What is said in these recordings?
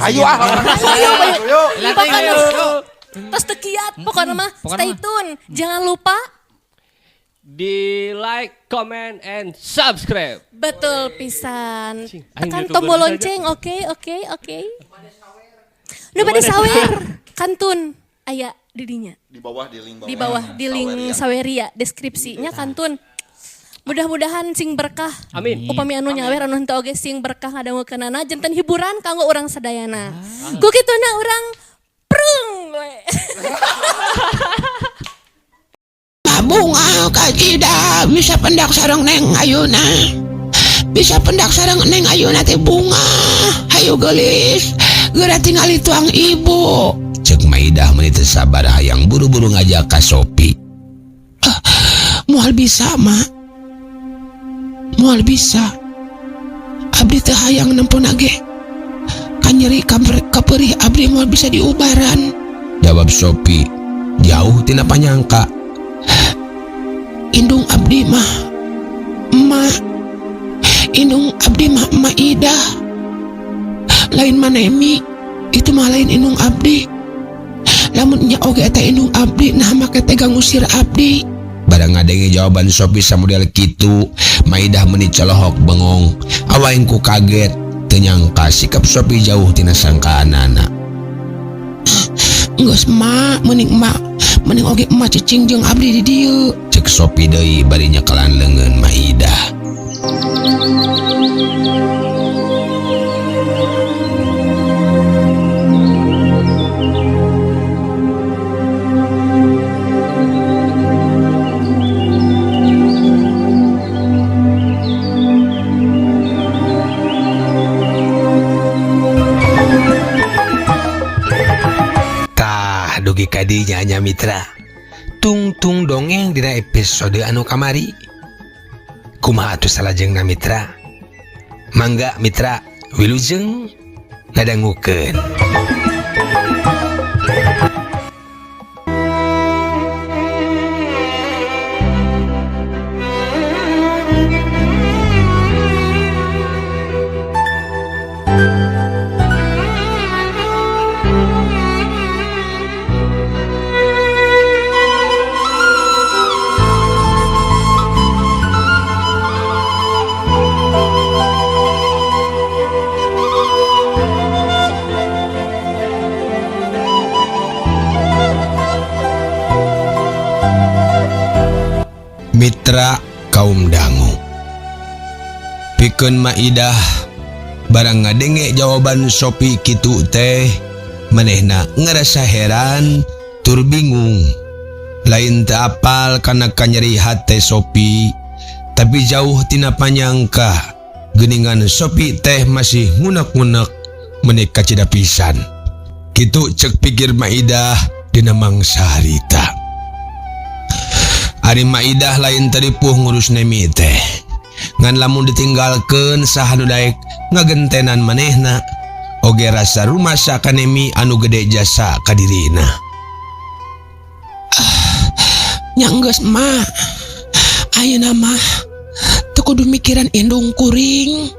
Ayo ah. Ayo, ayo. Ayo. Pokoknya tos teu kiat, pokoknya mah Pokoknya stay mah. tune. Jangan lupa Di like, comment, and subscribe. Betul pisan. Cing, aing Tekan YouTuber tombol saja. lonceng, oke, oke, oke. Nu bade sawer, kantun aya di dinya. Di bawah di link bawah. Di bawah di link Saweria. Saweria deskripsinya kantun. Mudah-mudahan sing berkah. Amin. Upami anu nyawer anu henteu oge sing berkah ngadangukeunana janten hiburan kanggo urang sadayana. Ku kituna urang prung we. Mabunga kacida bisa pendak sareng Neng Ayuna. Bisa pendak sareng Neng Ayuna teh bunga. Hayu geulis, geura tingali tuang ibu. Cek Maidah meuni teu sabar hayang buru-buru ngajak ka Sopi. Ah, moal bisa, Mak. Moal bisa. Abdi teh hayang nempona ge. Kanyeri kaperih abdi moal bisa diubaran. Jawab Sopi, jauh tina panyangka. Indung abdi mah emak. Indung abdi mah emak Idah. Lain manemi, itu mah lain indung abdi. Lamun nya oge eta indung abdi, nah make tega ngusir abdi. Barang ngadenge jawaban Sopi samodel kitu, Maidah meuni colohok bengong. Awaing ku kaget, teu nyangka sikap Sopi jauh tina sangkaanana. Geus mak, mending emak, mending oge emak cicing jeung abdi di dieu. Cek Sopi deui bari nyekelan leungeun Maidah. Tah dugi ka dinya nya mitra. Tungtung dongeng dina episode anu kamari. Kumaha atuh salajengna mitra? Mangga mitra wilujeng ngadangukeun. Mitra kaum dangu. Pikeun Maidah barang ngadenge jawaban Sopi kitu teh, manehna ngerasa heran tur bingung. Lain teu apal kana kanyeri hate Sopi, tapi jauh tina panyangka geuningan Sopi teh masih ngunek-ngunek meuni kacida pisan. Kitu cek pikir Maidah dina mangsa harita. Ari Maidah lain teripuh ngurus Nemi teh. Ngan lamun ditinggalkeun saha nu daek ngagentenan manehna. Oge rasa rumasa ka Nemi anu gede jasa ka dirina. Ah, nya geus mah. Ayeuna mah teu kudu mikiran indung kuring.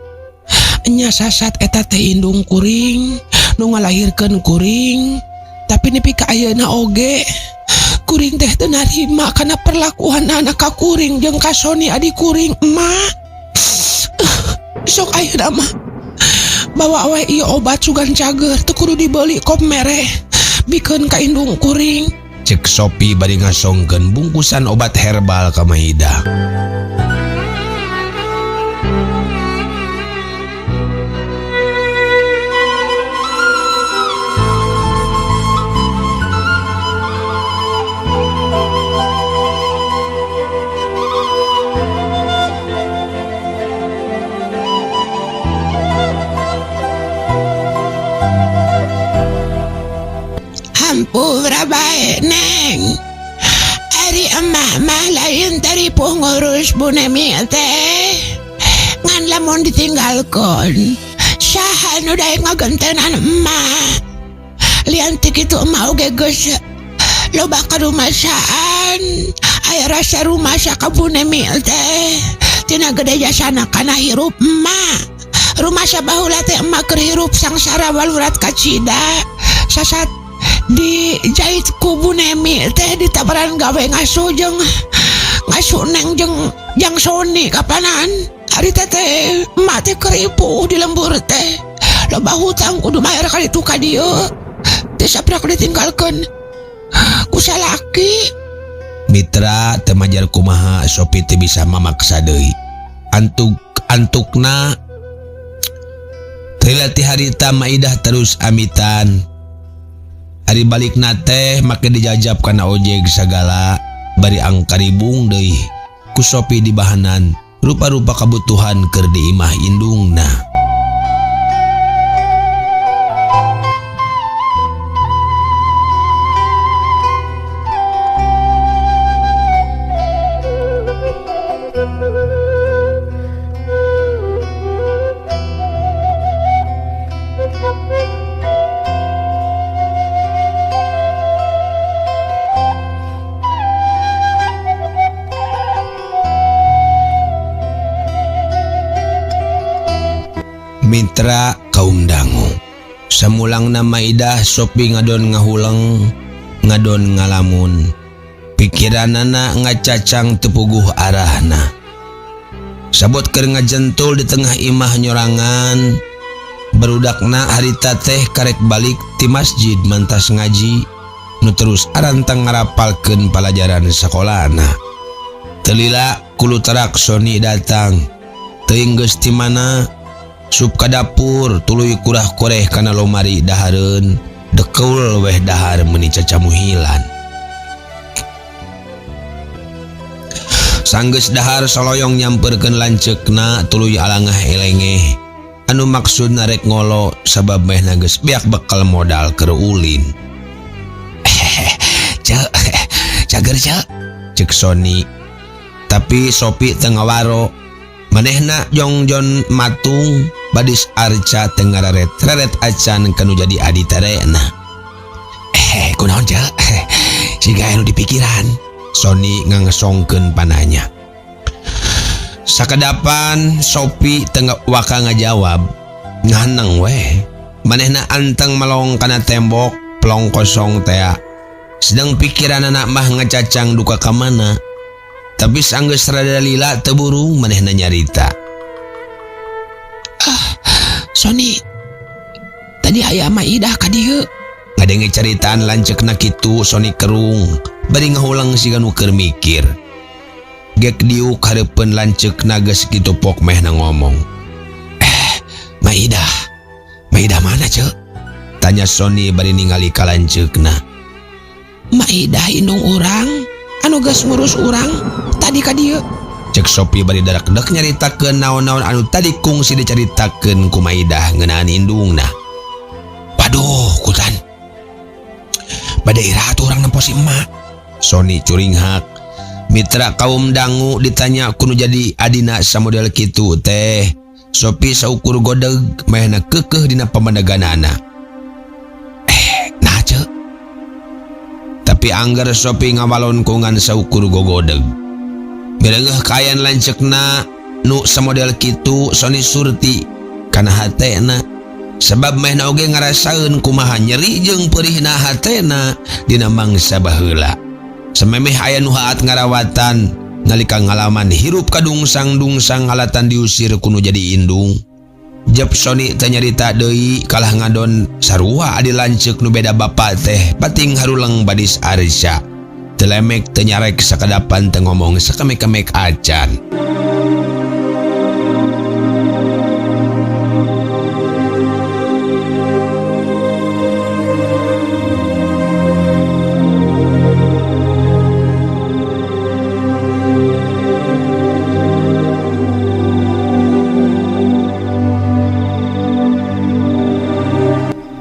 Nya sasat eta teh indung kuring, nu ngalahirkeun kuring. Tapi nepi ka ayeuna oge kuring teh teu narima kana perlakuan anak ka kuring jeung ka Sony adi kuring emak. Sok ayeuna mah bawa we ieu obat sugan cager teu kudu dibeli kop mere bikeun ka indung kuring. Cek Sopi bari ngasongkeun bungkusan obat herbal ka Maidah. Hampura bae Neng. Ari emak mah lain taripuh ngurus Bu Nemi teh. Ngan lamun ditinggalkeun, saha nu daek ngagentenan emak. Lian ti kitu emak oge geus loba karumasaan. Aya rasa rumasa ka Bu Nemi teh. Tina gede jasana kana hirup emak. Rumasa baheula teh emak keur hirup sangsara walurat kacida. Sasat dijait ku Bu Nemi teh ditabaran gawe ngasuh jeung ngasuh neng jeung jang Sony kapanan. Harita teh emak teh keur ripuh di lembur teh. Loba hutang kudu bayar ka ditu ka dieu. Teu saprak ditinggalkeun ku salaki. Mitra teu majar kumaha Sopi teu bisa mamaksa deui. Antuk antukna Teu ti harita Maidah terus amitan. Ari balikna teh make dijajab kana ojek sagala bari angkaribung deui ku Sopi dibahanan rupa-rupa kabutuhan keur di imah indungna. Mitra kaum dangu samulangna Maidah Sopi ngadon ngahuleng ngadon ngalamun pikiranana ngacacang tepuguh arahna sabot keur ngajentul di tengah imah nyorangan barudakna harita teh karek balik ti masjid mantas ngaji nu terus arantang ngarapalkeun palajaran sakolana. Teu lila kulutarak Sony datang teuing geus ti mana sup ka dapur tuluy kurah-koreh kana lomari dahareun dekeul weh dahar meuni cacamuhilan. Sanggeus dahar soloyong nyamperkeun lanceukna tuluy alangah elengeh anu maksudna rek ngolo sabab mehna geus beak bekal modal keur ulin. Cek cager cek cek Sony tapi Sopi teu ngawaro. Manehna jongjon matung badis arca teu ngararet-raret acan kanu jadi adi terena. Kunaon cek? Siga anu dipikiran. Sony ngangsongkeun pananya. Sakadapan Sopi teu waka ngajawab. Nganeng weh. Manehna anteng melong kana tembok plong kosong tea. Sedang pikiranana mah ngacacang duka ka mana. Tapi sanggeus rada lila teu burung manehna nyarita. Sony, tadi aya Maidah ka dieu. Ngadenge caritaan lanceukna kitu Sony kerung bari ngahulang siga nu keur mikir. Gek diuk hareupeun lanceukna geus kitu pok mehna ngomong. Maidah. Maidah mana ceu? Tanya Sony bari ningali ka lanceukna. Maidah indung urang anu geus ngurus urang tadi ka dieu. Cek Sopi bari darak-dek nyaritakeun naon-naon anu tadi kungsi dicaritakeun ku Maidah ngeunaan indungna. Waduh, kutan. Bade iraha atuh urang nempo si emak. Sony curinghak. Mitra kaum dangu ditanya kudu jadi adina samodel kitu teh. Sopi saukur godeg mehna keukeuh dina pamandeganana. Nah ceu. Tapi angger Sopi ngawalon kungan saukur gogodeg. Mireungeuh kaayaan lanceukna nu samodel kitu Sony surti kana hatena. Sebab mehna oge ngarasaeun kumaha nyeri jeung peurihna hatena dina mangsa baheula. Samemeh aya nu haat ngarawatan nalika ngalaman hirup kadungsang-dungsang alatan diusir kuno jadi indung. Jep Sony teh nyarita deui kalah ngadon sarua adi lanceuk nu beda bapa teh pating haruleng badis Arsya. Teu lemek teu nyarek sakadapan teu ngomong sakemek-kemek acan.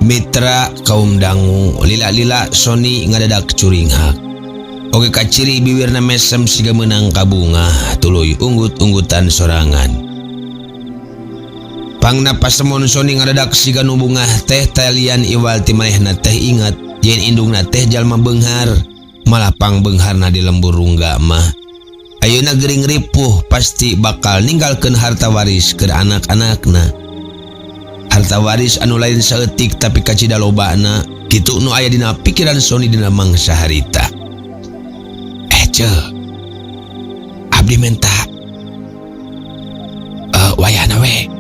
Mitra kaum dangu lila-lila Sony ngadadak curinghak. Oge kaciri biwirna mesem siga meunang kabungah tuluy unggut-unggutan sorangan. Pangna pasemon Sony ngadadak siga nu bungah teh talian iwal ti manehna teh ingat yen indungna teh jalma beunghar malah pangbeungharna di lembur rungga mah. Ayeuna gering ripuh pasti bakal ninggalkeun harta waris keur anak-anakna. Harta waris anu lain saeutik tapi kacida lobana kitu nu aya dina pikiran Sony dina mangsa harita. Ceu, abdi menta wayahna we.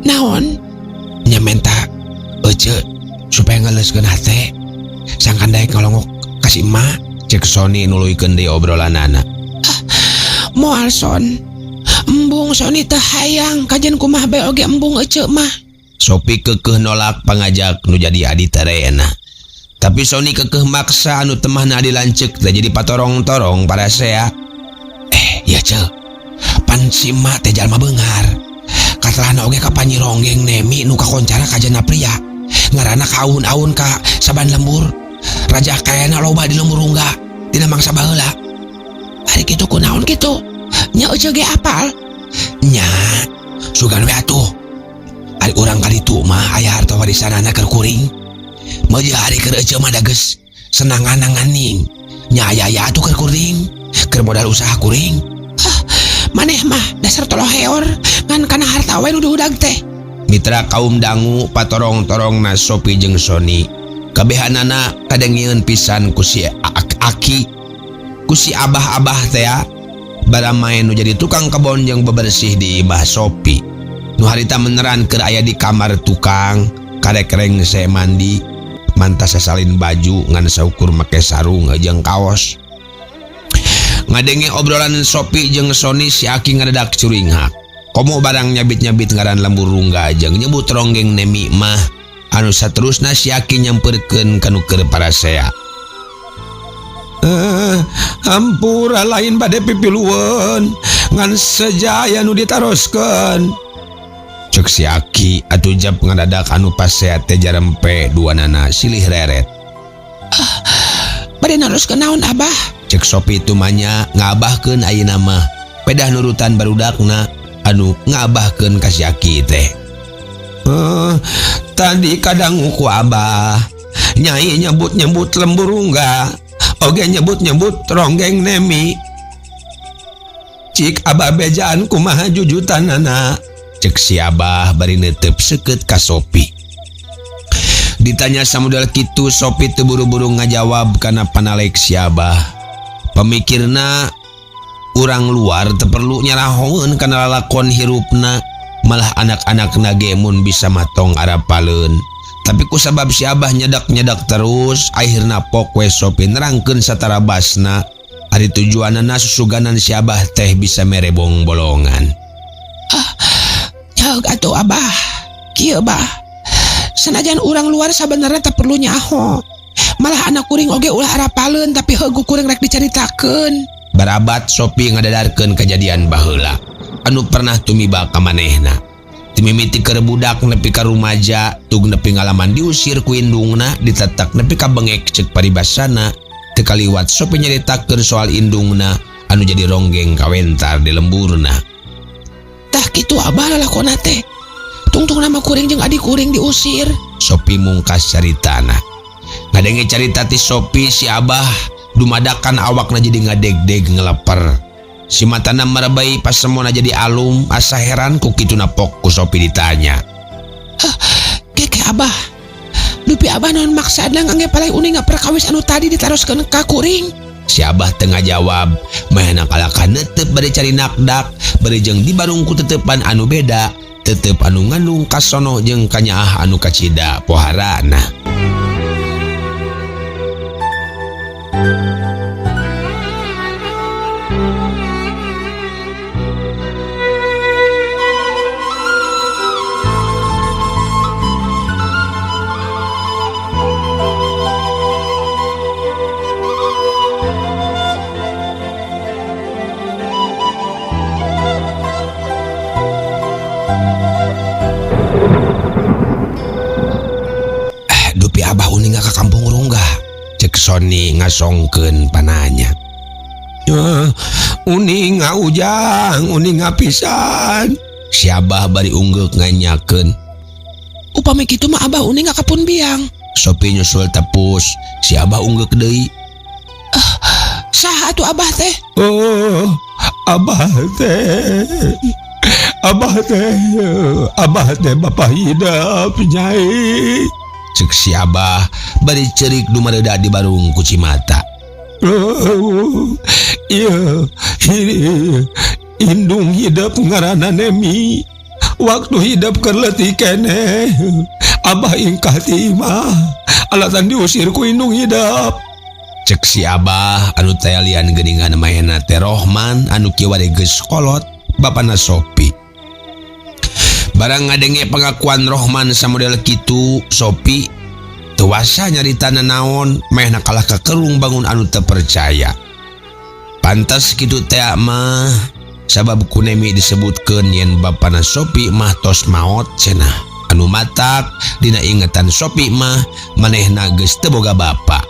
Naon? Nya menta ece supaya ngaleuskeun hate sangkan daek ngalongok ka si emak. Cek Sony nuluykeun deui obrolanana. Moal Son, embung Sony teh hayang kajen kumaha bae oge embung ece mah. Sopi kekeh nolak pangajak nu jadi adi terena. Tapi Sony kekeh maksa anu temahna adi lanceuk teh jadi patorong-torong parasea. Ya ceu, pan si emak teh jalma beunghar. Katalahna oge ka Panji Ronggeng Nemi nu kakoncara kajana pria. Ngaranna kaun-aun ka saban lembur. Raja kayana loba di lembur rungga dina mangsa baheula. Ari kitu kunaon kitu? Nya ece ge apal? Nya, sugan we atuh. Ari urang kaditu mah aya harta warisanana keur kuring. Meujeuh ari keur ece mah da geus senangan-nanganing. Nya aya-aya atuh keur kuring, keur modal usaha kuring. Ah, maneh mah dasar toloheor ngan kana harta we nu dihudag teh. Mitra kaum dangu patorong-torongna Sopi jeung Sony. Kabehanana kadengieun pisan ku si aki, ku si abah-abah teh baramae nu jadi tukang kebon jeung bebersih di imah Sopi. Nu harita meneran keur aya di kamar tukang, karek rengse mandi, mantas sasalin baju ngan saukur make sarung jeung kaos. Ngadenge obrolan Sopi jeung Sony si aki ngadadak curinghak. Komo barang nyabit-nyabit ngaran lembur rungga jeung nyebut ronggeng Nemi mah anu saterusna si aki nyamperkeun ka nu keur parasea. Hampura lain bade pipilueun ngan sejaya nu ditaroskeun. Cek si aki atuh jap ngadadak anu pasea teh jarempe duanana silih reret. Bade naroskeun naon abah? Cek Sopi tumanya ngabahkeun ayeuna mah pedah nurutan barudakna anu ngabahkeun ka si aki teh. Tadi kadangu ku abah nyai nyebut-nyebut lembur rungga oge nyebut-nyebut ronggeng Nemi. Cik abah bejaan kumaha jujutanana. Cek si abah bari netep seukeut ka Sopi. Ditanya samudel kitu Sopi teu buru-buru ngajawab kana panalek si abah. Pamikirna urang luar teu perlu nyarahoeun kana lalakon hirupna, malah anak-anakna ge mun bisa matong arapaleun. Tapi ku sabab si abah nyedak-nyedak terus, akhirna pok we Sopi nerangkeun satarabasna. Ari tujuanana susuganan si abah teh bisa mere bong-bolongan. Ceuk atuh abah, kieu bah. Sanajan urang luar sabenerna teu perlu nyaho. Malah anak kuring oge ulah arapaleun tapi heuh kuring rek dicaritakeun. Barabat Sopi ngadadarkeun kejadian baheula anu pernah tumiba ka manehna. Timimiti keur budak nepi ka rumaja, tug nepi ngalaman diusir ku indungna, ditetek nepi ka bengek ceuk paribasana. Teu kaliwat Sopi nyaritakeun soal indungna anu jadi ronggeng kawentar di lemburna. Tah kitu abah lalakona teh. Tungtung nama kuring jeung adik kuring diusir. Sopi mungkas caritana. Ngadenge carita ti Sopi si abah dumadakan awakna jadi ngadegdeg ngeleper. Si matana merebai pasemona jadi alum, asa heran ku kituna pok ku Sopi ditanya. Keke abah, dupi abah naon maksana ngangge palai uning perkawis anu tadi ditaroskeun ka kuring. Si abah teu ngajawab, mahna kalakah netep bade cari nakdak, bari jeung dibarung ku tetepan anu beda, tetep anu ngandung kasono jeung kanyaah anu kacida poharana. Dupi abah uninga ka kampung Rungga. Cek Sony ngasongkeun pananya. Uninga ujang, uninga pisan. Si abah bari unggeuk nganyakeun. Upami kitu mah abah uninga ka pun biang. Sopi nyusul tepus, si abah unggeuk deui. Saha atuh abah teh? Oh, abah teh. Abah teh bapak hidep Nyai. Cek si Abah bari cerik dumareda di barung kucimata. Iya, indung hidep ngaranna Nemi. Waktu hidep keur leutik keneh Abah ingkah ti imah alatan diusir ku indung hidep. Cek si Abah anu tayalian geuningan mahena teh Rohman anu kiwari geus kolot bapana Sopi. Barang ngadenge pengakuan Rohman samodel kitu, Sopi teu wasa nyarita nanaon, mehna kalah kakerung bangun anu teu percaya. Pantas kitu teh mah sabab ku Nemi disebutkeun yen bapana Sopi mah tos maot cenah. Anu matak dina ingetan Sopi mah manehna geus teu boga bapa.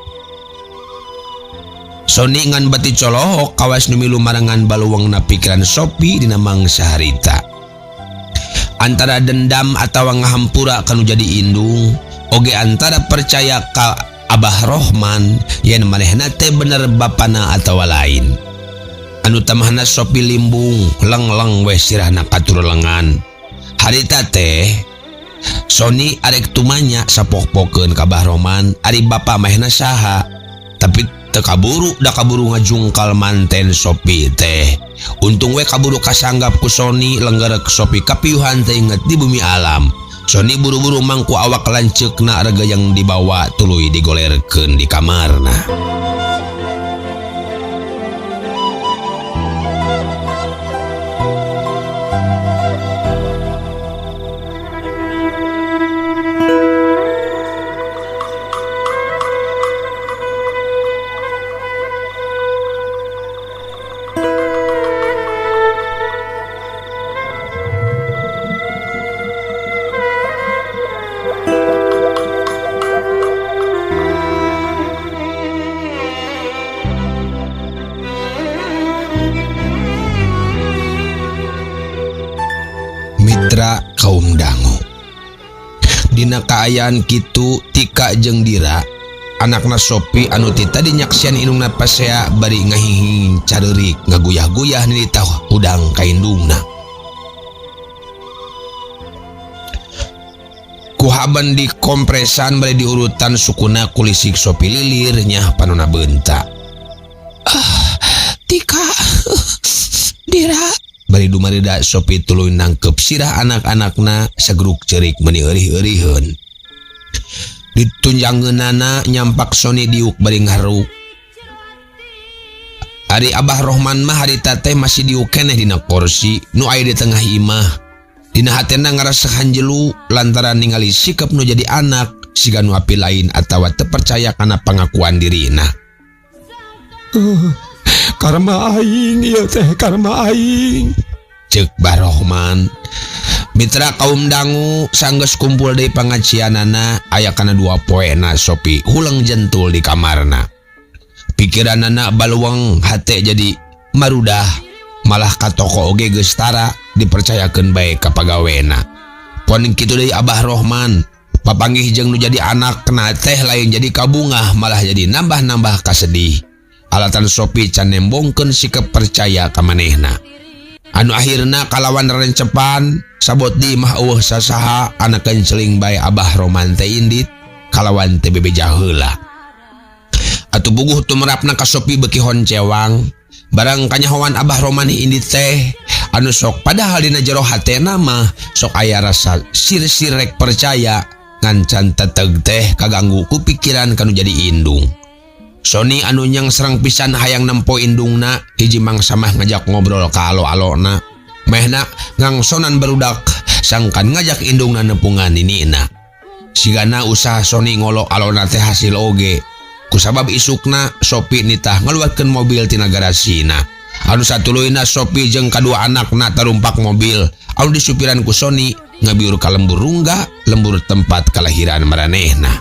Sony ngan bati colohok kawas nu milu marengan baluwengna pikiran Sopi dina mangsa harita. Antara dendam atawa ngahampura kanu jadi indung, oge antara percaya ka Abah Rohman yen manehna teh bener bapana atawa lain. Anu tamahna Sopi limbung leng-leng we sirahna katurlengan. Harita teh Sony arek tumanya sapok-pokeun ka Abah Rohman ari bapa manehna saha, tapi teu kaburu da kaburu ngajungkal manten Sopi teh. Untung we kaburu kasanggap ku Sony lenggerek Sopi kapiuhan teh inget di bumi alam. Sony buru-buru mangku awak lanceukna rega yang dibawa tuluy digolerkeun di kamarna. Mitra kaum dangu. Dina kaayaan kitu Tika jeung Dira anakna Sopi anu ti tadi nyaksian indungna pasea bari ngahihing careurik ngaguyah-guyah nilitah hudang ka indungna. Ku haban dikompresan bari diurutan sukuna kulisik Sopi lilir nyah panona beunta. Tika, Dira, bari dumarida Sopi tuluy nangkep sirah anak-anakna sagruk cerik meuni eurih-euriheun. Ditunjangeunana nyampak Sony diuk bari ngaru. Ari Abah Rohman mah harita teh masih diuk keneh dina kursi nu aya di tengah imah. Dina hatena ngarasa hanjelu lantaran ningali sikap nu jadi anak siga nu api lain atawa teu percaya kana pangakuan dirina. Karma aing ieu teh karma aing. Ceuk Bah Rohman. Mitra kaum dangu sanggeus kumpul deui pangajianana aya kana dua poena Sopi huleng jentul di kamarna. Pikiranana baluweng hate jadi marudah malah ka toko oge geus tara dipercayakeun bae ka pagawena. Pon kitu deui Abah Rohman papanggih jeung nu jadi anak kena teh lain jadi kabungah malah jadi nambah-nambah kasedih. Alatan Sopi can nembongkeun sikap percaya ka manehna. Anu akhirna kalawan rencepan sabot di mah eueuh sasaha anak kenceling bae Abah Rohman teh indit kalawan teh bebeja heula. Atuh buguh tumerapna ka Sopi beuki honcewang barang kanyahoan Abah Rohman indit teh anu sok padahal dina jero hatena mah sok aya rasa sir-sirek percaya ngan can teteg teh kaganggu ku pikiran kanu jadi indung. Sony anu nyang serang pisan hayang nempo indungna hiji mangsa mah ngajak ngobrol ka alo-alona mehna ngangsonan barudak sangkan ngajak indungna nepungan ninina. Sigana usaha Sony ngolok alona teh hasil oge kusabab isukna Sopi nitah ngaluarkeun mobil tina garasina. Anu satuluyna Sopi jeung kadua anakna tarumpak mobil anu disupiran ku Sony ngabiur ka lembur rungga lembur tempat kalahiran maranehna.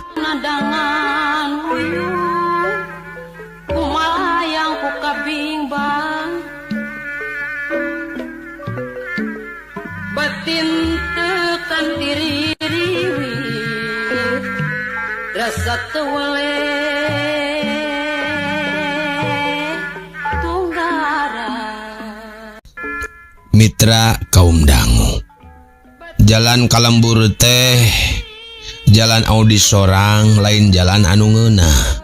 Mitra kaum dangu. Jalan ka lembur teh jalan Audi sorang, lain jalan anu ngeunah.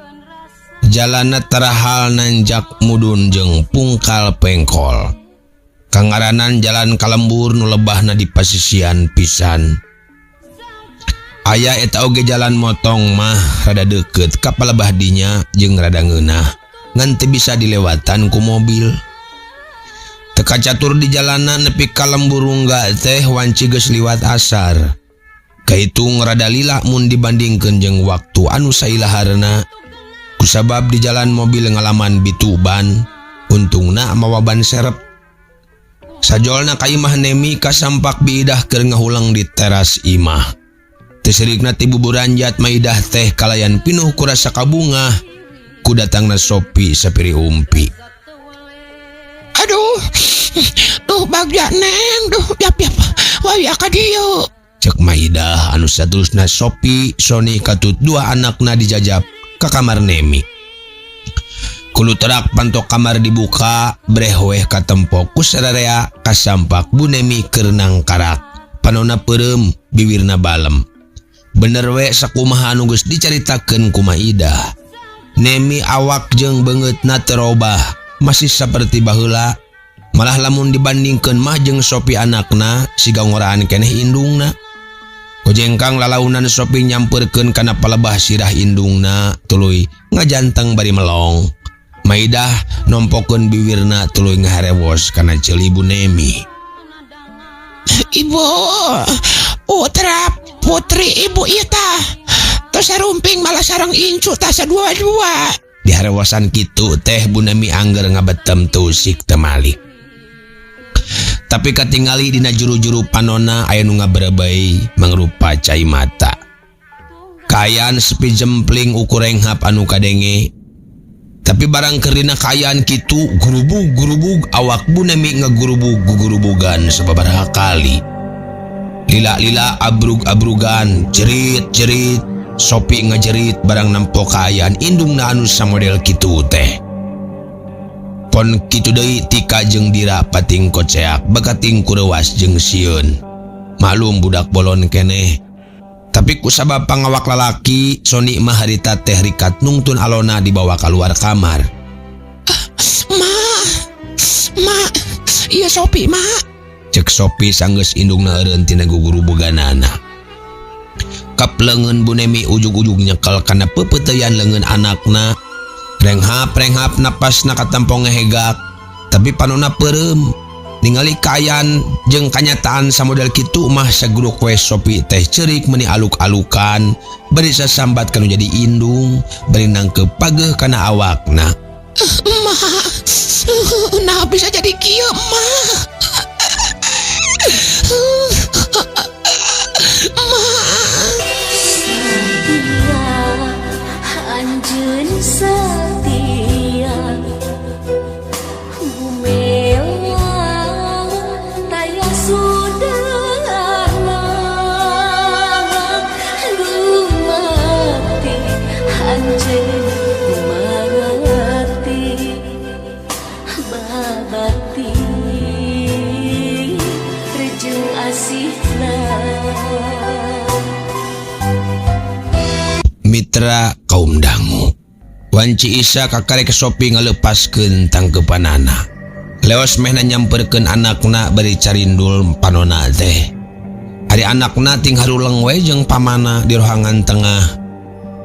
Jalanna tarahal nanjak mudun jeung pungkal pengkol. Kangaranan jalan ka lembur nu lebahna di pasisian pisan. Aya eta oge jalan motong mah rada deukeut ka palebah dinya jeung rada ngeunah ngan teu bisa dilewatan ku mobil. Teu kacatur di jalanan nepi ka lembur rungga teh wanci geus liwat asar. Kahitung rada lila mun dibandingkeun jeung waktu anu sailaharna. Kusabab di jalan mobil ngalaman bituban, untungna mawa ban serep. Sajolna ka imah Nemi kasampak Biidah keur ngahuleng di teras imah. Teu sirikna ti buburanjat Maidah teh kalayan pinuh ku rasa kabungah ku datangna Sopi sapiri umpi. Aduh, duh bagja neng, duh yap yap, waya ka dieu. Cek Maidah anu saterusna Sopi, Sony katut dua anakna dijajab ka kamar Nemi. Kuluterak panto kamar dibuka, brehweh katempo ku sararea kasampak Bu Nemi keur nangkarak. Panona peureum, biwirna balem. Bener we sakumaha anu geus dicaritakeun ku Maidah. Nemi awak jeung beungeutna terobah, masih saperti baheula. Malah lamun dibandingkeun mah jeung Sopi anakna siga ngoraan keneh indungna. Kojengkang lalaunan Sopi nyamperkeun kana palebah sirah indungna tuluy ngajanteng bari melong. Maidah nompokeun biwirna tuluy ngaharewos kana ceuli Bu Nemi. Ibu, putra putri ibu ieu tah. Tos sarumping malah sareng incu tah sadua-dua. Diharewosan kitu teh Bu Nemi angger ngabetem tusik temalik. Tapi katingali dina juru-juru panona aya nu ngaberebei mangrupa cai mata. Kaayaan sepi jempling ukur renghap anu kadenge. Tapi barang keur dina kaayaan kitu gurubug-gurubug awak Bu Nemi ngagurubug gugurubugan sababaraha kali. Lila-lila abrug-abrugan, jerit-jerit, Sopi ngajerit barang nempo kaayaan indungna anu samodel kitu teh. Pon kitu deui Tika jeung Dira pating koceak bekating kureuwas jeung sieun. Maklum budak bolon keneh. Tapi kusabab pangawak lalaki, Sony mah harita teh rikat nungtun alona dibawa keluar kamar. Ma, ma, ieu Sopi ma. Cek Sopi sanggeus indungna eureun tina gugurubuganana. Kap leungeun Bu Nemi ujug-ujug nyekel kana peupeuteuyan leungeun anakna. Renghap-renghap napasna katempo ngehegak, tapi panona peureum. Ningali kaayaan jeung kanyataan samodel kitu mah sagruk we Sopi teh ceurik meuni aluk-alukan, bari sasambat kanu jadi indung, bari nangkeup pageuh kana awakna. Ma, nah bisa jadi kieu ma. Ma. Setia, anjeun setia, Bumela taya sudahna, Gumati anjeun gumati, Babati rejeng asihna. Mitra kaum dangu. Wanci Isa kakarek Sopi ngalepaskeun tangkepanana. Leos mehna nyamperkeun anakna bari carindul panona teh. Ari anakna ting haruleng we jeung pamana di rohangan tengah.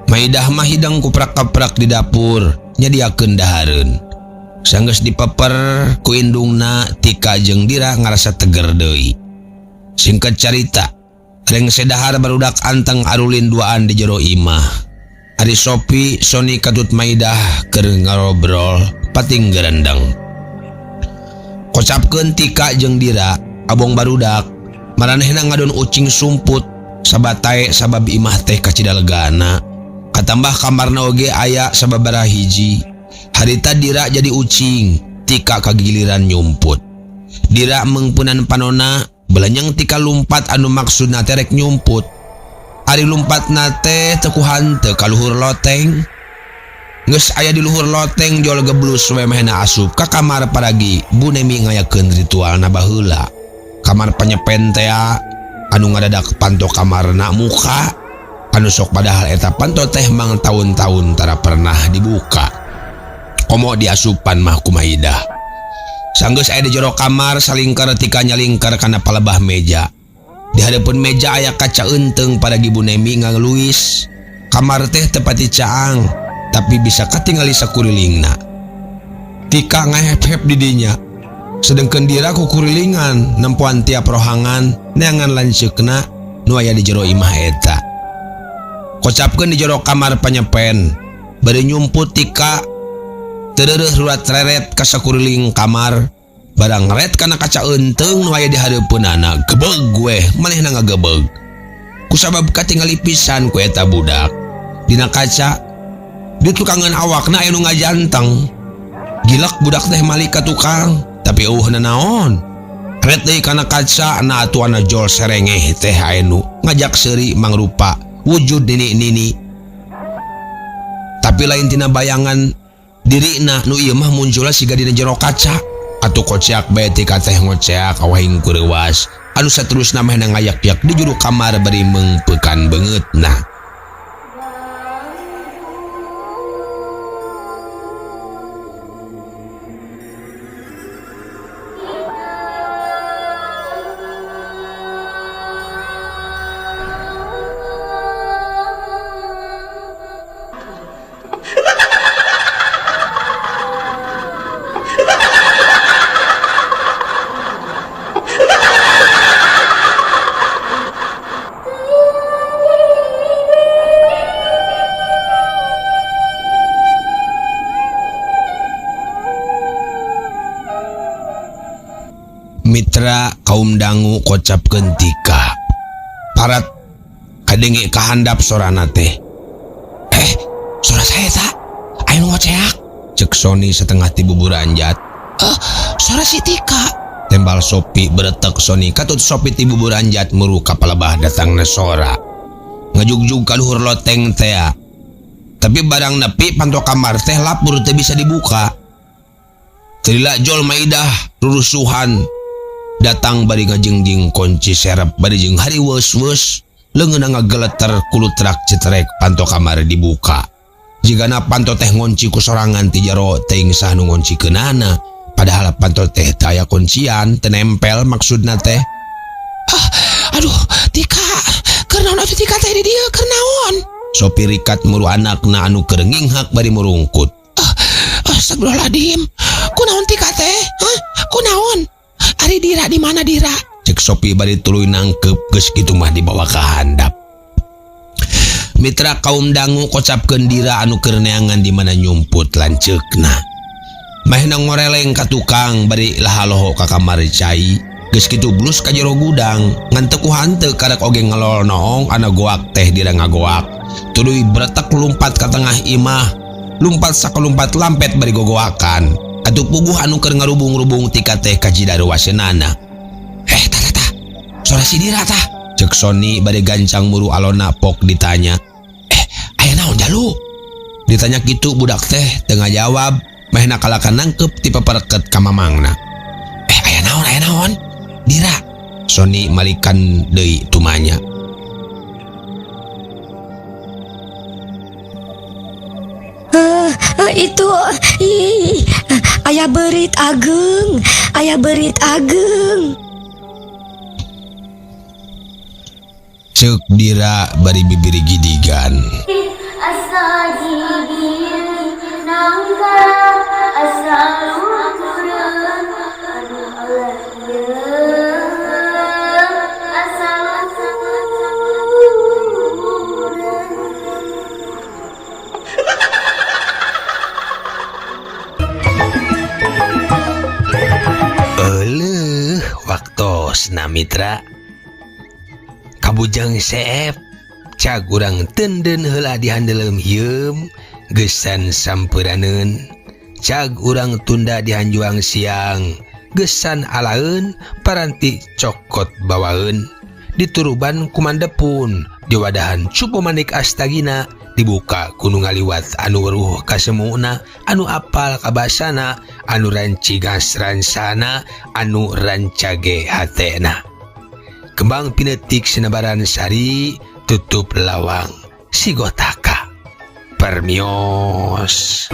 Maidah mah hidang kuprak-kaprak di dapur nyadiakeun dahareun. Sanggeus dipeper ku indungna, Tika jeung Dira ngarasa teger deui. Singkat carita, rengse dahar barudak anteng arulin duaan di jero imah. Ari Sopi, Sony katut Maidah keur ngarobrol pating gerendeng. Kocapkeun Tika jeung Dira, abong barudak, maranehna ngadon ucing sumput, sabatae sabab imah teh kacidalegana. Katambah kamarna oge aya sababaraha hiji. Harita Dira jadi ucing, Tika kagiliran nyumput. Dira mengpunan panona, belenyeng Tika lumpat anu maksudna teh rek nyumput. Ari lumpat nate teu kuhanteu ka luhur loteng. Geus aya di luhur loteng jol geblus we mehna asup ka kamar paragi Bu Nemi ngayakeun ritualna baheula. Kamar panyepen tea Anu ngadadak panto kamarna muka anu sok padahal eta panto teh mang tahun-tahun tara pernah dibuka. Komo diasupan mah ku Maidah. Sanggeus aya di jero kamar salingkar Tika nyalingkar kana palebah meja. Di hareupeun meja aya kaca eunteung paragi Bu Nemi ngaluis. Kamar teh teu pati caang tapi bisa katingali sakurilingna. Tika ngahep-hep di dinya. Sedengkeun Dira kukurilingan nempoan tiap rohangan neangan lanceukna nu aya di jero imah eta. Kocapkeun di jero kamar panyepen bari nyumput Tika teu rurat reret ka sakuriling kamar barang ret kana kaca eunteung nu aya di hareupeunana gebeg weh manehna ngagebeg. Kusabab katingali pisan ku eta budak. Dina kaca di tukangan awakna aya nu ngajanteng. Gilek budak teh malik ka tukang tapi eueuh nanaon. Ret deui kana kaca na atuana jol serengeh teh aya nu ngajak seuri mangrupa wujud nini-nini. Tapi lain tina bayangan dirina nu ieu mah munculna siga dina jero kaca. Atuh koceak bae Tika teh ngoceak awahing kureuwas. Anu saterusna mah ngayak-yak di juru kamar bari meungpeukan beungeutna. Mitra kaum dangu kocapkeun Tika. Parat kadenge kahandap sorana teh. Sora saya ta? Aya nu ngoceak. Cek Sony setengah ti bubur anjat. Sora si Tika. Tembal Sopi beretek Sony katut Sopi ti bubur anjat muru ka palebah datangna sora. Ngajugjug ka luhur loteng tea. Tapi barang nepi panto kamar teh lapur teu bisa dibuka. Teu jol Maidah rurusuhan. Datang bari ngajengjing kunci serep bari jeung hariweus-weus leungeunna ngageleter kulutrak cetrek panto kamar dibuka. Jigana panto teh ngonci ku sorangan ti jero teuing sah nu ngoncikeunana. Padahal panto teh teu aya kuncian teu nempel maksudna teh. Aduh Tika, keur naon atuh Tika teh di dieu keur naon? Sopi rikat muru anakna anu keur nginghak bari murungkut. Astagfirullahaladzim, kunaon Tika teh? Hah? Kunaon? Ari Dira di mana Dira? Cek Sopi bari tuluy nangkep geus kitu mah dibawa ka handap. Mitra kaum dangu kocapkeun Dira anu keur neangan di mana nyumput lanceukna. Mahna ngoreleng ka tukang bari lahaloho ka kamar cai. Geus kitu blus ka jero gudang ngan teu ku hanteu karek oge ngelol noong ana goak teh Dira ngagoak. Tuluy bretek lumpat ka tengah imah. Lumpat sakalumpat lampet bari gogoakan. Atuh puguh anu keur ngarubung-rubung Tika teh kajida ruwaseunana. Tah tah, sora si Dira tah. Cek Sony bari gancang muru alona pok ditanya. Aya naon jalu? Ditanya kitu budak teh teu ngajawab, mehna kalakan nangkep ti paperket ka mamangna. Aya naon, aya naon? Dira. Sony malikan deui tumanya. Itu aya berit ageng, aya berit ageng. Cek Dira bari bibir gidigan. Waktosna mitra kabujang seep cag urang tenden heula dihandeleum hieum gesan sampuraneun cag urang tunda dihanjuang siang gesan alaeun paranti cokot bawaeun dituruban kumandepun diwadahan cupu manik astagina dibuka ku nu ngaliwat anu weruh kasemuna anu apal kabasana anu rancigas ransana anu rancage hatena. Kembang pinetik sinabaran sari tutup lawang sigotaka. Permios.